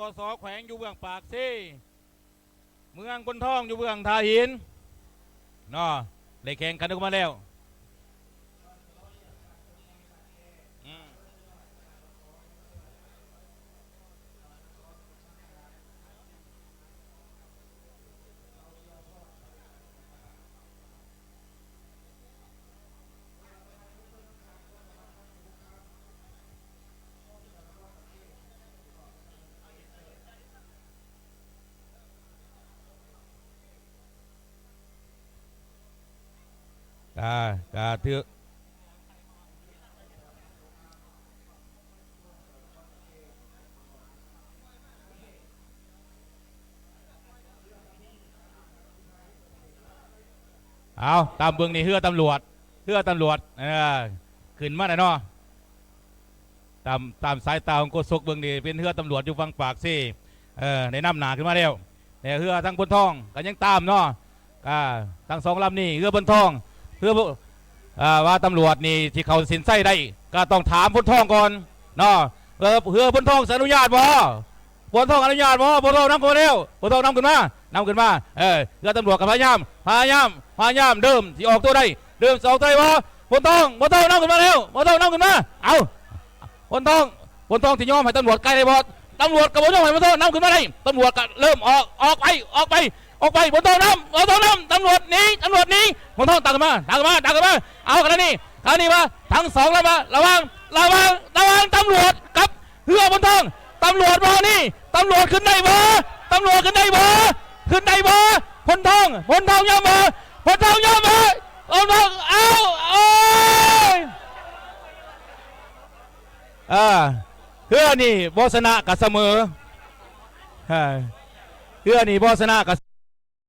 ກສ ແຂວງຢູ່ເບື້ອງປາກເຊ, ເມືອງໂພນທອງຢູ່ເບື້ອງທ່າຫີນເນາະ, ໄດ້ແຂ່ງຂັນອອກມາແລ້ວ. ກະ ກະຖື ເອົາ ຕາມເບິ່ງນີ້ເຮືອຕຳຫຼວດ ເຮືອຕຳຫຼວດ ເອີ ຂຶ້ນມາແລ້ວເນາະ. ຕາມ ຕາມສາຍຕາຂອງໂຄສົກເບິ່ງນີ້ ເປັນເຮືອຕຳຫຼວດຢູ່ຝັ່ງປາກເຊ ເອີ ໄດ້ນຳໜ້າຂຶ້ນມາແລ້ວ. ແຕ່ເຮືອທາງໂພນທອງກໍຍັງຕາມເນາະ. ອ່າ ທັງສອງລຳນີ້ ເຮືອໂພນທອງ ເຮືອ ອ່າ ວ່າຕຳຫຼວດນີ້ຊິເຂົ້າເສັ້ນໄຊໄດ້ ກໍຕ້ອງຖາມໂພນທອງກ່ອນເນາະ. ເຮືອ ເຮືອໂພນທອງຊິອະນຸຍາດບໍ່? ໂພນທອງອະນຸຍາດບໍ່? ໂພນທອງນຳຂຶ້ນມາແລ້ວ ໂພນທອງນຳຂຶ້ນມາ ນຳຂຶ້ນມາ. ເອີ ເຮືອຕຳຫຼວດກໍພະຍາຍາມ ພະຍາຍາມ ພະຍາຍາມ ເລີ່ມຊິອອກຕົວໄດ້ ເລີ່ມຊິອອກຕົວໄດ້ບໍ່? ໂພນທອງ ໂພນທອງນຳຂຶ້ນມາແລ້ວ ໂພນທອງນຳຂຶ້ນມາ. ເອົ້າ ໂພນທອງ ໂພນທອງຊິຍອມໃຫ້ຕຳຫຼວດໃກ້ໄດ້ບໍ່? ຕຳຫຼວດກໍບໍ່ຍອມໃຫ້ໂພນທອງນຳຂຶ້ນມາໄດ້ ຕຳຫຼວດກໍເລີ່ມອອກ ອອກໄປ ອອກໄປ ອອກໄປ. ໂພນທອງນຳ ໂພນທອງນຳ ຕຳຫຼວດໜີ ຕຳຫຼວດໜີ. ໂພນທອງຕາມຂຶ້ນມາ ຕາມຂຶ້ນມາ ຕາມຂຶ້ນມາ. ເອົາ ຂະນະນີ້ ຂະນະນີ້ວ່າທັງສອງລຳວ່າ ລະຫວ່າງ ລະຫວ່າງ ລະຫວ່າງຕຳຫຼວດກັບ ເຮືອໂພນທອງ ຕຳຫຼວດບໍ່ນີ້ ຕຳຫຼວດຂຶ້ນໄດ້ບໍ່? ຕຳຫຼວດຂຶ້ນໄດ້ບໍ່? ຂຶ້ນໄດ້ບໍ່? ໂພນທອງ ໂພນທອງຍອມບໍ່? ໂພນທອງຍອມບໍ່? ໂພນທອງ ເອົາ ໂອ້ຍ ເອີ ເຮືອນີ້ບໍ່ຊະນະກໍສະເໝີ ເອີ ເຮືອນີ້ບໍ່ຊະນະກໍ